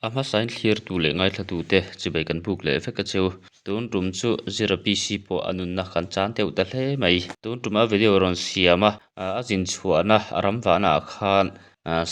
A hmasain thlirtu leh ngaithlatute chibai kan buk leh vek a cheu. Tun tum chu Zira PC pawh a nunna kan chan deuh ta hle mai. Tun tuma video rawn siam a, a zin chhuahna a ram vahna ah khan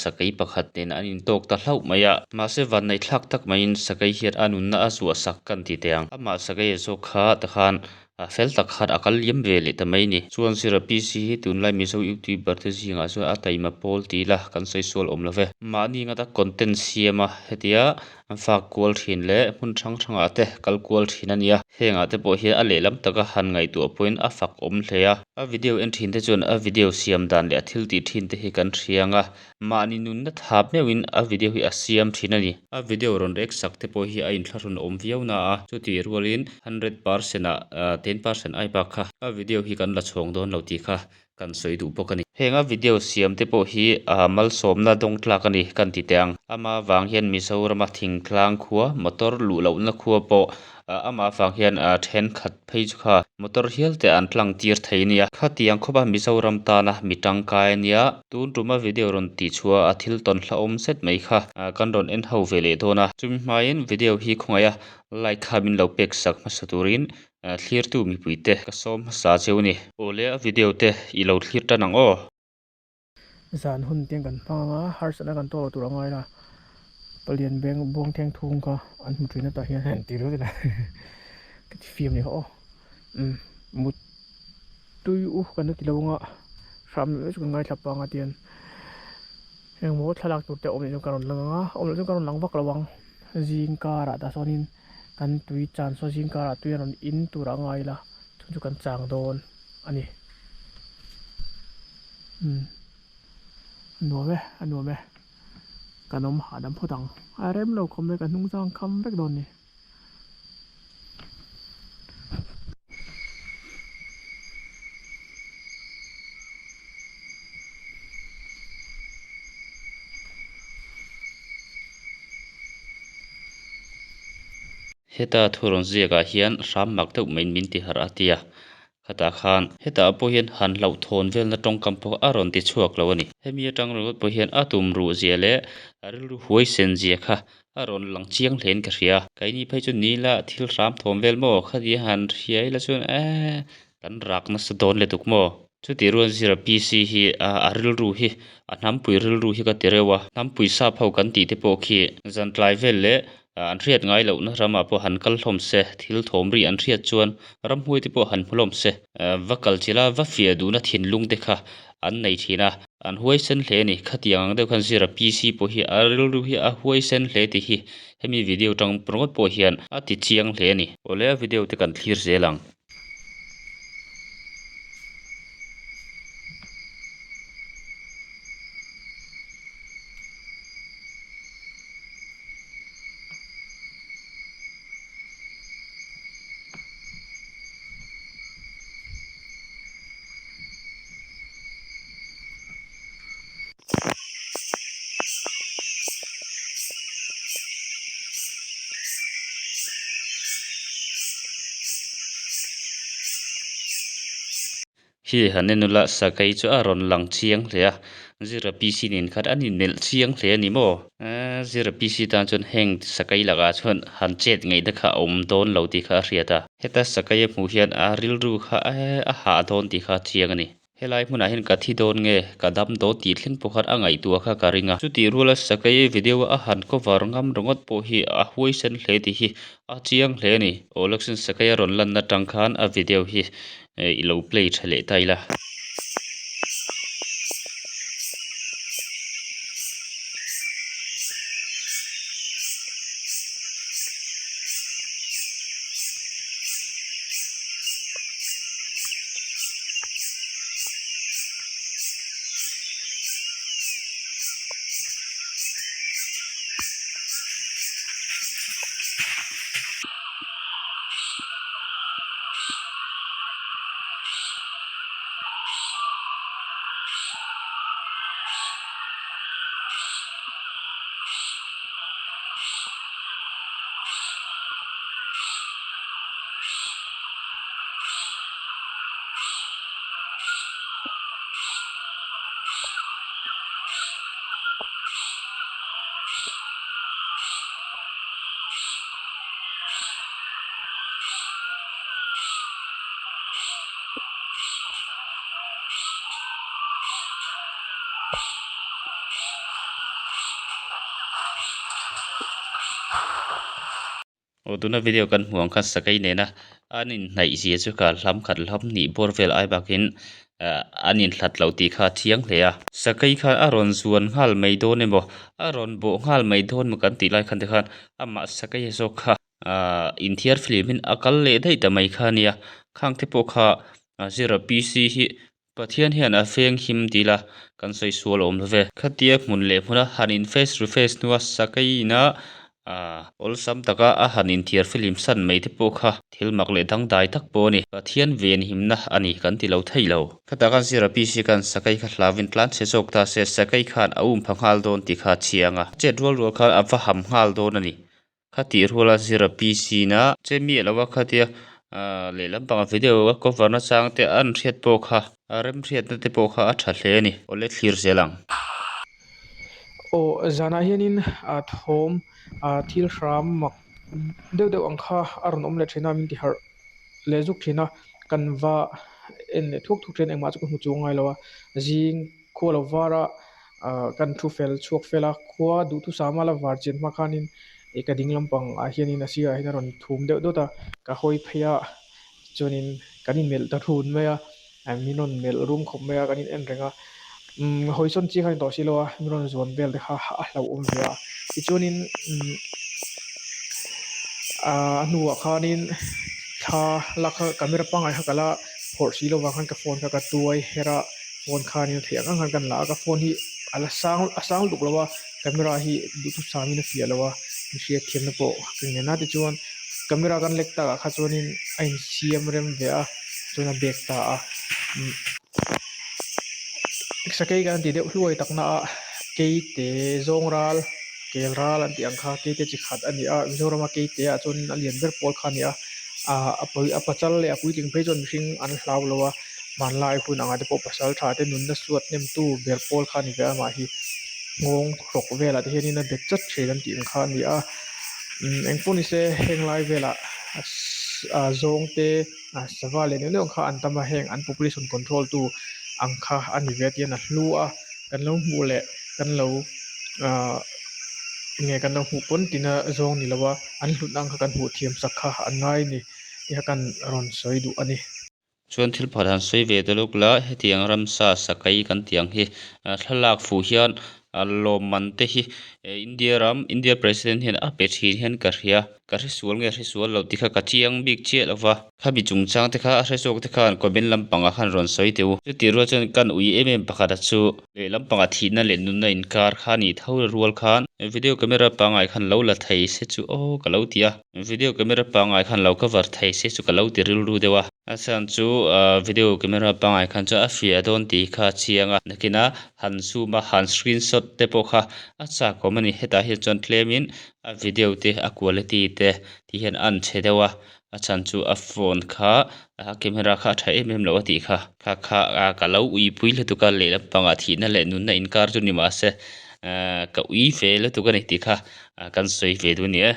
sakei pakhat nen an intawk ta hlauh mai a. Mahse vanneih thlak tak maiin sakei hian a nunna a zuah sak kan ti teh ang. Amah sakei a zawk kha tikhan A fel tak khan a kal liam ve leh ta mai ni. Chuan Zira PC hi tunlai Mizo YouTuber te zingah chuan a taima pawl ti ila kan sawi sual awm lo ve. Mahni ngata content siam a hetia an fak kual thin leh hmun hrang hrangah te kal kual thin a nia. Hengah te pawh hian a lehlam taka han ngaihtuah pawhin a fak awm hle a. A video en thin te chuan a video siam dan leh a thil tih thin te hi kan hriang a. Mahni nunna thap meuhin a video hi a siam thin a ni. A video rawn rek sak te pawh hi a inthlahrun awm viau na a, chutih rualin hundred percent ah 10% ai bak kha a video hi kan la chhawng dawn lo tih kha kan sawi duh bawk a ni. Heng a video siam te pawh hi malsawmna dawng tlak a ni kan ti teh ang. Ama vang hian Mizorama thingtlang khua motor luh lohna khua pawh Amah avang hian thenkhat phei chu kha motor hial te an tlang tir thei a nia. Khatiang khawpa Mizoram tana mi tangkai a nia. Tun tuma video rawn tih chhuah a thil tawn hlauhawm zet mai kha kan rawn en ho ve leh dawn a. Chumi hmain video hi khawngaih a like kha min lo pek sak hmasa turin thlirtu mipuite ka sawm hmasa cheu a ni. Awle a video te i lo thlir tan ang aw. Zan hun te kan hmang anga harsatna kan tawk lo tur a ngai la palian beng buang thleng thung kha an hmu thin a tah hian han ti ringawt ila ka ti fiam ni ho aw umm mut tui u kan la ti lo anga hram leh chu kan ngaithla pang a tian engmaw thlalak tur te a awm leh chuan ka rawn lang anga awm loh chuan ka rawn lang vak lo ang zing karah tah chuanin kan tui chan saw zing karah tui a rawn in tur a ngai la chu chu kan chang dawn a ni. Umm a nuam e a nuam e kan awm hahdam phawt ang a rem lo khawm vek a hnung zang kham vek dawn ni. Heta thu rawn ziakah hian hram mak deuh maiin min ti harh a tia. Khatah khan hetah pawh hian han hlauhthawn velna tawngkam pawh a rawn ti chhuak lo a ni. Hemi atang ringawt pawh hian a tum ruh zia leh a rilru huai sen zia kha a rawn lang chiang hlein ka hria. Keini phei chu nila thil hram thawm vel maw khati han hria ila chuan eee kan rak nasa dawn le tuk maw. Chutih rual zira PC hi a rilru hi a hnampui rilru hi ka ti reuh a, hnampui sap ho kan tih te pawh khi zan tlai vel leh An hriat ngai lohna ramah pawh han kal hlawm se, thil thawm ri an hriat chuan ramhmuai te pawh han hmu hlawm se. Va kal chila va fiah duhna thinlung te kha an nei thin a, an huaisen hle a ni. Khatiang ang deuh khan zira PC pawh hi a rilru hi a huaisen hle tih hi hemi video tang ringawt pawh hian a ti chiang hle a ni. Awle a video te kan thlir zel ang. Khi han en ula sakei chu a rawn lang chiang hle a, zira PC nen khan an inmelh chiang hle a ni maw? Eee zira PC tan chuan heng sakei lakah chuan han chet ngaihna kha a awm dawn lo tih kha a hriat a, heta sakei a hmuh hian a rilru kha eee a hah dawn tih kha a chiang a ni. Helai hmunah hian ka thi dawn nge, ka dam dawn tih thleng pawh khan a ngaihtuah kha ka ring a. Chutih ruala sakei video a han cover ngam ringawt pawh hi a huaisen hle tih hi a chiang hle a ni. Aw Lakshman sakei a rawn lanna tang khan a video hi i lo play tha leh ta ila. Aw tuna video kan hmuh ang khan sakei nena an inhnaih zia chu ka hlam khat hlam hnih bawr vel ai bakin ah an inhlat loh tih kha a chiang hle a. Sakei khan a rawn zuan nghal mai dawn emaw a rawn bawh nghal mai dawn emaw kan tih lai khan tikhan amah sakei zawk kha ah inthiar flim in a kal leh daih ta mai kha a nia khang te pawh kha a zira P C hi Pathian hian a feng him dil a kan sawi sual awm lo ve. Khatia hmun leh hmuna han in face to face hnua sakei ina ah awlsam taka a han inthiar fihlim san mai te pawh kha thil mak leh dangdai tak pawh a ni. Pathian venhimna a ni kan ti lo thei lo. Khatah khan zira PC khan sakei kha hlauin tlan chhe zawk ta se sakei khan a um pha nghal dawn tih kha a chiang a. Chet rual rual khan a va ham nghal dawn a ni. Khatih ruala zira PC na che miah lo a khatia ah lehlam pangah video a cover na chang te an hriat pawh kha a remhriatna te pawh kha a tha hle a ni awle thlir zel ang. Aw zanah hianin ah thawm ah thil hram mak deuh deuh ang kha a rawn awm leh thin a min ti harh leh zuk thin a kan va en leh thuak thuak thin engmah chu ka hmu chuang ngai lo a zing khua lo var a ah kan thu fel chhuak fel a khua duhthusam a la var chian hma khanin ih ka ding lampang ah hianin a sirah hian a rawn thum deuh dawt a ka hawi phei a chuanin kan inmelh ta run mai a ah min rawn melh rum khawp mai a kan in en reng a umm hawi sawn chi kha a ni tawh si lo a min rawn zuan vel te kha a hlauhawm ve a tichuanin umm ah a hnuah khanin thla lak kha camera pangngai kha ka la phawrh si lovang khan ka phone kha ka tuai her a. Phone khanin a theih ang ang khan kan la a ka phone hi a la sang a sang lutuk lo a camera hi duhthusam in a fiah lo a mi hriat thiamna pawh ka ngen a tichuan camera kan lek takah kha chuanin a insiam rem ve a chuan a bag ta a umm sakei kan ti deuh hluai tak na a keite zawng ral kel ral an tih ang kha keite chi khat a ni a Mizorama keite ah chuanin a lian ber pawl kha a ni a ah a pachal leh a puitling phei chuan mihring an hlau lo a. Hmanlai hun anga te pawh pasal tha te nunna suat hnemtu ber pawl kha a ni ve a mah hi nghawng hrawk velah te hianin a bet chat thin an tih ang kha a ni a umm engpawh ni se heng lai velah ah zawng te ah sava leh neuh neuh ang kha an tam a heng an population control tu ang kha a ni ve a tihian a hlu a kan lo hmuh leh kan lo ah enge kan lo hmuh pawn tina zawng ni lo a an hlutna ang kha kan hmuh thiam sak kha an ngai a ni tih kha kan rawn sawi duh a ni. Chuan thil pakhat han sawi ve ta lawk la, hetiang ramsa sakei kan tih ang hi thlalak fuh hian lawmman te hi India ram India President hian a pe thin hian ka hria, ka hresual nge hresual loh tih kha ka chiang bik chiah lo va, khami chungchang te kha a hre zawk te khan comment lampangah khan rawn sawi teh u. Chutih rual chuan kan ui em em pakhat a chu lehlam pangah thihna leh nunna inkar kha a nih tho rual khan video camera pangngai khan lo la thei se chu aw ka lo ti a. Video camera pangngai khan lo cover thei se chu ka lo ti rilru deuh a. A chhan chu video camera pangngai khan chuan a fiah dawn tih kha a chiang a. Nakinah han zoom a, han screenshot te pawh kha a chak awm a ni. Hetah hian chuan tlemin a video te a quality te ti hian a anchhe deuh a. A chhan chu a phone kha a camera kha a tha em em lo a tih kha. Kha kha ka lo uipui lutuk a lehlam pangah thihna leh nunna inkar chu ni mahse ka ui ve lutuk a ni tih kha kan sawi ve duh a ni e.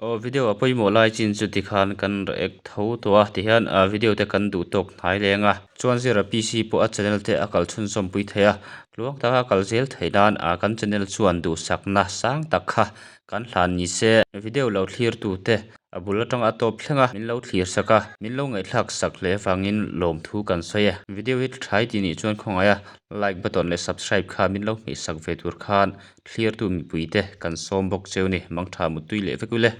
Aw video a pawimawh lai chin chu tikhan kan react tho tawh a tihian ah video te kan duh tawk hnai leng a chuan zira PC pawh a channel te a kal chhunzawm pui thei a tluang taka kal zel theih nan ah kan channel chuan duhsakna sang tak kha kan hlan ni se video lo thlir tu te a bul atanga a tawp thleng a min lo thlir sak a min lo ngaihthlak sak hle vangin lawmthu kan sawi e video hi tha i tih nih chuan khawngaih a like button leh subscribe kha min lo hmeh sak ve tur khan Thlirtu mipuite kan sawm bawk cheu ni, mangtha muttui leh vek ule.